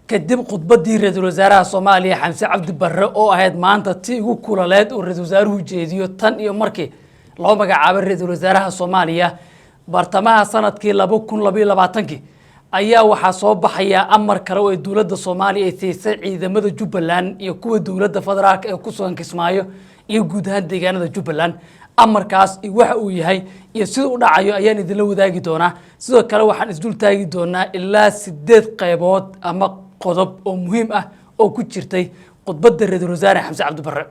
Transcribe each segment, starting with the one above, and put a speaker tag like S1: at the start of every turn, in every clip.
S1: Kadib khudbaddii ra-iisul wasaaraha Soomaaliya Xamse Cabdi Barre oo ahayd maanta tii ugu kulaleed uu ra-iisul wasaaruhu jeediyo tan iyo markii loo magacaabay ra-iisul wasaaraha Soomaaliya bartamaha sanadkii 2022-kii, ayaa waxaa soo baxaya amar kale oo ay dowladda Soomaaliya ay siisay ciidamada Jubbaland iyo kuwa dowladda federaalka ee ku sugan Kismaayo iyo guud ahaan deegaanada Jubbaland. Amarkaas iyo waxa uu yahay iyo sida u dhacayo ayaan idinla wadaagi doonaa. Sidoo kale waxaan isdul taagi doonaa ilaa 8 qaybood ama qodob oo muhiim ah oo ku jirtay khudbadda ra-iisul wasaare Xamse Cabdi Barre.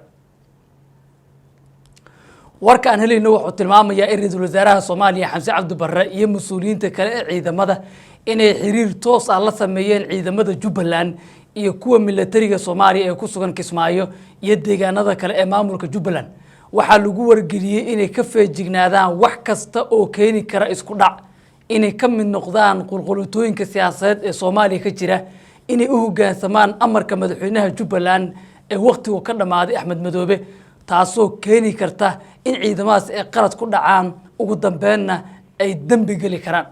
S1: Warka aan helayno wuxuu tilmaamayaa in ra-iisul wasaaraha Soomaaliya Xamse Cabdi Barre iyo mas-uuliyiinta kale ee ciidamada inay xiriir toos ah la sameeyeen ciidamada Jubbaland iyo kuwa milatariga Soomaaliya ee ku sugan Kismaayo iyo deegaanada kale ee maamulka Jubbaland. Waxaa lagu wargeliyey inay ka feejignaadaan wax kasta oo keeni kara isku dhac, inay ka mid noqdaan qulqulutooyinka siyaasadeed ee Soomaaliya ka jira, inay u hoggaansamaan amarka madaxweynaha Jubbaland ee wakhtigu ka dhammaaday, Axmed Madoobe, taasoo keeni karta in ciidamadaas ay qalad ku dhacaan, ugu dambeynna ay dembi geli karaan.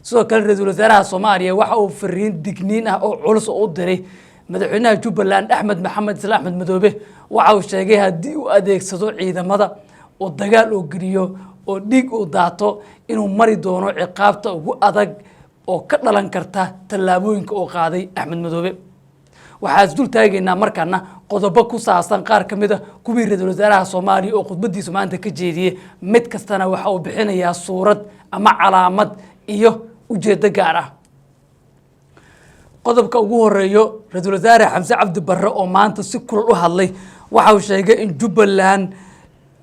S1: Sidoo kale ra-iisul wasaaraha Soomaaliya waxa uu fariin digniin ah oo culus oo u diray madaxweynaha Jubbaland, Axmed Maxamed Isla Axmed Madoobe. Waxa uu sheegay haddii uu adeegsado ciidamada oo dagaal uu geliyo oo dhiig uu daato, inuu mari doono ciqaabta ugu adag oo ka dhalan karta tallaabooyinka uu qaaday Axmed Madoobe. Waxaa isdul taagaynaa markaana qodobo ku saabsan qaar ka mid a kuwii ra-iisul wasaaraha Soomaaliya oo khudbadiisu maanta ka jeediyey. Mid kastana waxa uu bixinayaa suurad ama calaamad iyo ujeeddo gaar ah. Qodobka ugu horeeyo, ra-iisul wasaare Xamse Cabdi Barre oo maanta si kulal u hadlay waxa uu sheegay in Jubbaland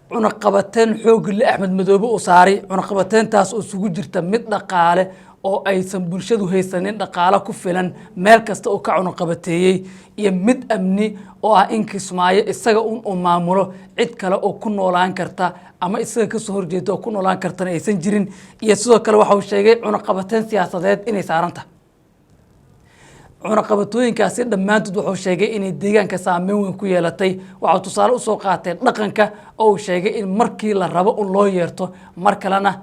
S1: cunaqabateyn xoog le Axmed Madoobe uu saaray, cunaqabateyntaas oo isugu jirta mid dhaqaale oo aysan bulshadu haysanin dhaqaalo ku filan meel kasta oo ka cunaqabateeyey, iyo mid amni oo ah in Kismaayo isaga un uu maamulo, cid kale oo ku noolaan karta ama isaga kasoo horjeeda oo ku noolaan kartana aysan jirin. Iyo sidoo kale waxa uu sheegay cunaqabateyn siyaasadeed inay saaran tahay. Cunaqabatooyinkaasi dhammaantood wuxuu sheegay inay deegaanka saameyn weyn ku yeelatay. Waxau tusaale usoo qaatay dhaqanka oo uu sheegay in markii la rabo un loo yeerto, mar kalena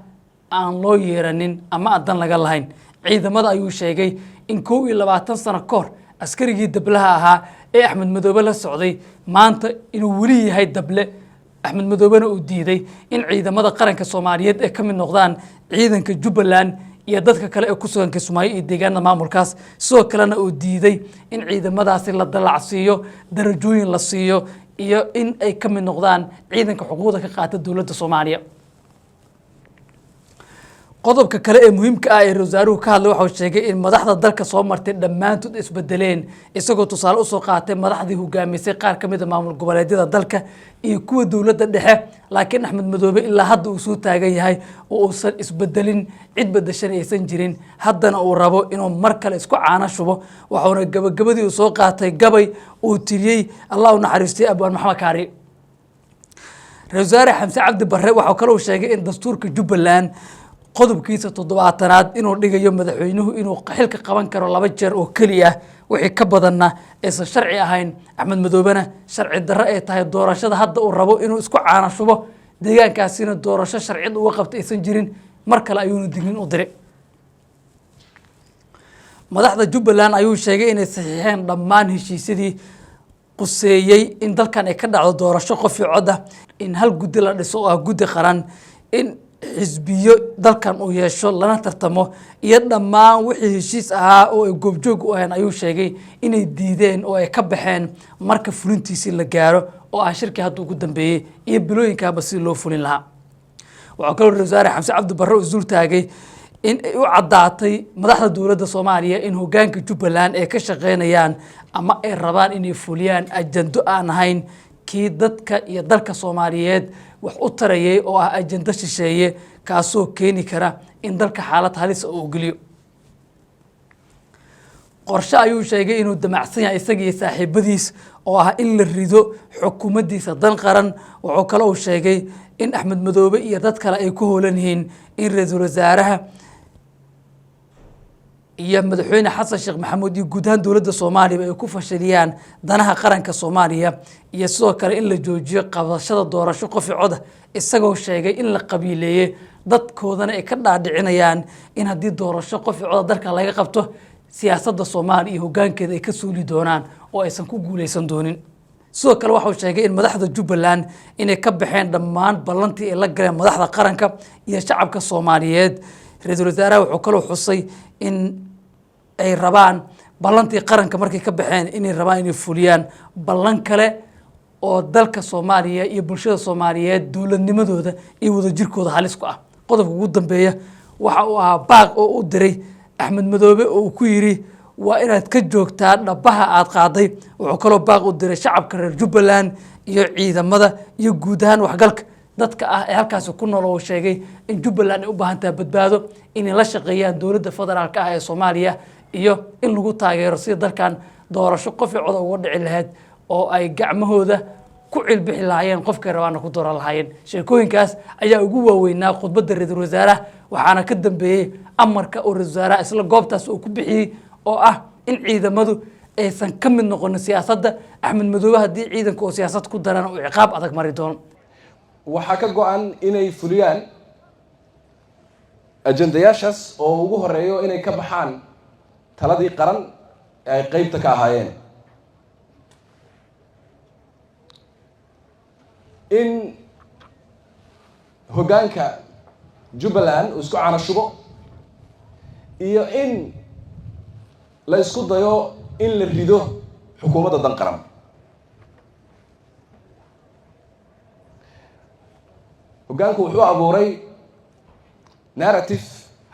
S1: aan loo yeeranin ama aan dan laga lahayn. Ciidamada ayuu sheegay in 21 sano ka hor askarigii dablaha ahaa ee Axmed Madoobe la socday maanta inuu weli yahay dable, Axmed Madoobena uu diiday in ciidamada qaranka Soomaaliyeed ay ka mid noqdaan ciidanka Jubbaland iyo dadka kale ee ku sugan Kismaayo iyo deegaanada maamulkaas. Sidoo kalena uu diiday in ciidamadaasi la dallacsiiyo, darajooyin la siiyo iyo in ay ka mid noqdaan ciidanka xuquuqda ka qaata dowladda Soomaaliya. Qodobka kale ee muhiimka ah ee ra-iisul wasaaruhu ka hadlay, waxau sheegay in madaxda dalka soo martay dhammaantood isbedeleen, isagoo tusaale usoo qaatay madaxdii hogaamisay qaar ka mid a maamul goboleedyada dalka iyo kuwa dowladda dhexe, laakiin Axmed Madoobe ilaa hadda uu soo taagan yahay oo uusan isbedelin, cid bedeshana aysan jirin, haddana uu rabo inuu mar kale isku caano shubo. Waxauna gabagabadii uu soo qaatay gabay uu tiriyey, Allah u naxariistay, Abwaan Maxamed Kaari. Ra-isul wasaare Xamse Cabdi Barre waxau kale uu sheegay in dastuurka Jubbaland qodobkiisa 70aad inuu dhigayo madaxweynuhu inuu xilka qaban karo laba jeer oo keliya, wixii ka badanna aysan sharci ahayn, Axmed Madoobena sharci darro ay tahay doorashada hadda uu rabo inuu isku caano shubo, deegaankaasina doorasho sharciyad uga qabta aysan jirin. Mar kale ayuuna dignin u diray. Madaxda Jubbaland ayuu sheegay inay saxiixeen dhammaan heshiisyadii quseeyey in dalkan ay ka dhacdo doorasho qof iyo cod ah, in hal guddi la dhiso oo ah guddi qaran, in xisbiyo dalkan uu yeesho lana tartamo, iyo dhammaan wixii heshiis ahaa oo ay goobjoog u ahayn ayuu sheegay inay diideen oo ay ka baxeen marka fulintiisii la gaaro, oo ah shirkii hadda ugu dambeeyey iyo bilooyinkaaba si loo fulin lahaa. Waxaa kaloo ra-isul wasaare Xamse Cabdi Barre uu isdul taagay in ay u caddaatay madaxda dowladda Soomaaliya in hoggaanka Jubbaland ay ka shaqeynayaan ama ay rabaan inay fuliyaan ajando aan ahayn kii dadka iyo dalka Soomaaliyeed wax u tarayay, oo ah ajando shisheeye, kaasoo keeni kara in dalka xaalad halisa uu geliyo. Qorshe ayuu sheegay inuu damacsan yahay isaga iyo saaxiibadiis oo ah in la rido xukuumaddiisa Dan Qaran. Wuxuu kale uu sheegay in Axmed Madoobe iyo dad kale ay ku hoolan yihiin in ra-iisul wasaaraha iyo madaxweyne Xasan Sheekh Maxamuud iyo guud ahaan dowladda Soomaaliya ay ku fashiliyaan danaha qaranka Soomaaliya, iyo sidoo kale in la joojiyo qabashada doorasho qof iyo coda, isagoo sheegay in la qabiileeyey dadkoodana ay ka dhaadhicinayaan in haddii doorasho qof iyo coda dalka laga qabto siyaasadda Soomaaliya iyo hoggaankeeda ay ka suuli doonaan oo aysan ku guuleysan doonin. Sidoo kale waxau sheegay in madaxda Jubbaland inay ka baxeen dhammaan ballantii ay la galeen madaxda qaranka iyo shacabka Soomaaliyeed. Ra-iisul wasaaraha wuxuu kaloo xusay in ay rabaan ballantii qaranka markay ka baxeen inay rabaan inay fuliyaan ballan kale oo dalka Soomaaliya iyo bulshada Soomaaliyeed, dowladnimadooda iyo wadajirkooda halis ku ah. Qodobka ugu dambeeya waxa uu ahaa baaq oo u diray Axmed Madoobe oo uu ku yidhi: "Waa inaad ka joogtaa dhabaha aad qaaday." Wuxuu kaloo baaq u diray shacabka reer Jubbaland iyo ciidamada iyo guud ahaan waxgalka dadka ah ee halkaasi ku nool, oo sheegay in Jubbaland ay u baahan tahay badbaado, inay la shaqeeyaan dowladda federaalka ah ee Soomaaliya iyo in lagu taageero sida dalkan doorasho qof i coda uga dhici lahayd oo ay gacmahooda ku cilbixi lahaayeen, qofkay rabaana ku dooran lahaayeen. Sheekooyinkaas ayaa ugu waaweynaa khudbadda ra-iisul wasaaraha, waxaana ka dambeeyey amarka oo ra-isul wasaaraha isla goobtaas uu ku bixiyey oo ah in ciidamadu aysan ka mid noqonin siyaasadda. Axmed Madoobe haddii ciidanka oo siyaasad ku darana, uu ciqaab adag mari doono.
S2: Waxaa ka go-an inay fuliyaan ajendayaashaas oo ugu horeeyo inay ka baxaan taladii qaran ee ay qeybta ka ahaayeen, in hoggaanka Jubbaland uu isku canashubo iyo in la isku dayo in la rido xukuumadda dan qaran. Hoggaanku wuxuu abuuray narrative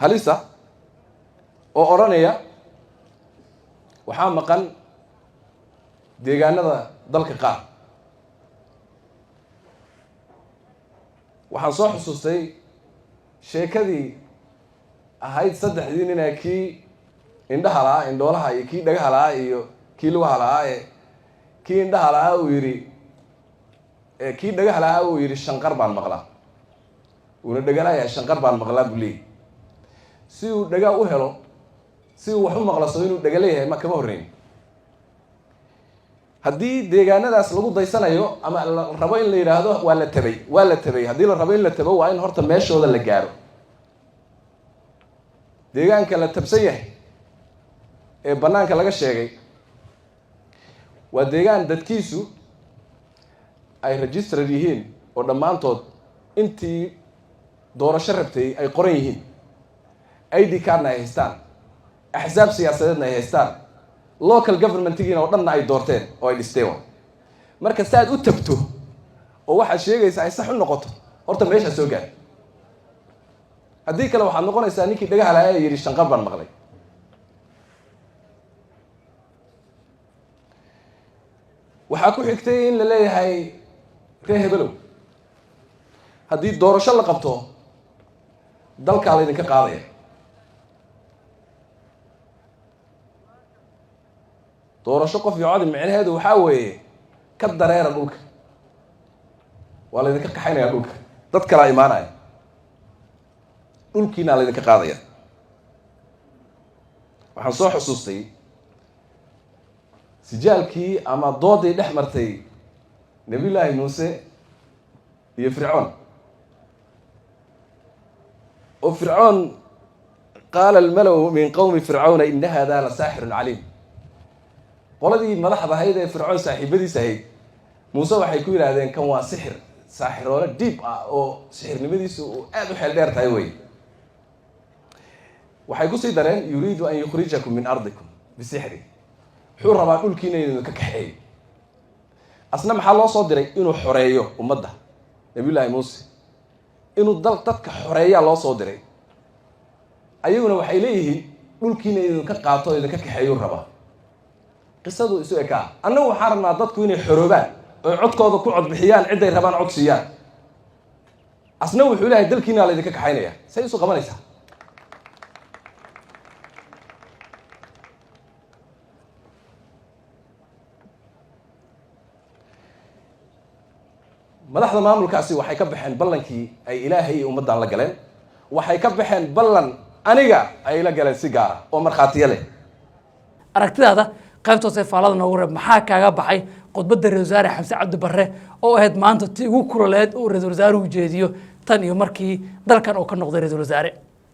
S2: halisa oo odhanaya waxaa maqan deegaanada dalka qaar. Waxaan soo xusuustay sheekadii ahayd saddexdii nina, kii indhaha lahaa, indhoolaha, iyo kii dhagaha lahaa iyo kii lugaha lahaa. Ee kii indhaha lahaa uu yidhi, kii dhagaha lahaa uu yidhi: "Shanqar baan maqlaa." Uuna dhegalayahay. "Shanqar baan maqlaa," buu leeyahy. Si uu dhagaa u helo, si uu wax u maqlaso, inuu dhaga leeyahay ma kama horreyn. Haddii deegaanadaas lagu daysanayo ama la rabo in la yidhaahdo waa la tabay, waa la tabay, haddii la rabo in la tabo, waa in horta meeshooda la gaaro. Deegaanka la tabsan yahay ee bannaanka laga sheegay waa deegaan dadkiisu ay registered yihiin oo dhammaantood intii doorasho rabtay ay qoran yihiin, ID cardna ay haystaan, axsaab siyaasadeedna ay haystaan, local governmentgiina oo dhanna ay doorteen oo ay dhisteen. Wa marka si aad u tabto oo waxaad sheegaysaa ay sax u noqoto, horta meeshaa soo gaar. Haddii kale waxaad noqonaysaa ninkii dhagaha lahaa ee yidhi: "Shanqar baan maqlay." Waxaa ku xigtay in la leeyahay ree hebelow, haddii doorasho la qabto, dalkaa laydinka qaadaya. Doorasho qof iyo codi micnaheedu waxaa weeye ka dareera dhulka, waa laydinka kaxaynaya dhulka, dad kalaa imaanaya, dhulkiinaa laydinka qaadaya. Waxaan soo xusuustay sijaalkii ama doodii dhex martay Nabiyullaahi Muuse iyo Fircoon, oo Fircoon qaala almalow min qowmi fircawna ina hada la saaxirun caliim. Qoladii madaxda ahayd ee Fircoon saaxiibadiis ahayd Muuse waxay ku yidhaahdeen: "Kan waa sixir, saaxiroole diib ah oo sixirnimadiisu uu aada u xeel dheer tahay." Wey waxay kusii dareen: "Yuriidu an yukhrijakum min ardikum bisixri." Wuxuu rabaa dhulkiina inuu ka kaxeeyo. Asna maxaa loo soo diray? Inuu xoreeyo ummadda. Nabiyullaahi Muuse inuu dal dadka xoreeyaa loo soo diray, ayaguna waxay leeyihiin dhulkiina idinka qaato o idinka kaxeeyuu rabaa. Qisadu isu ekaa. Annagu waxaan rabnaa dadku inay xoroobaan oy codkooda ku codbixiyaan, cidday rabaan cod siiyaan. Asna wuxuu leeyahay dalkiina la idinka kaxaynaya. Say isu qabanaysaa? Madaxda maamulkaasi waxay ka baxeen ballankii ay Ilaahay iyo ummaddan la galeen. Waxay ka baxeen ballan aniga ay la galeen si gaara oo markhaatiyo leh.
S1: Aragtidaada qaybta hoose faalada noogu reeb. Maxaa kaaga baxay khudbadda ra-isul wasaare Xamse Cabdi Barre oo ahayd maanta tii ugu kulaleed uu ra-isul wasaaruhu jeediyo tan iyo markii dalkan uu ka noqday ra-isul wasaare?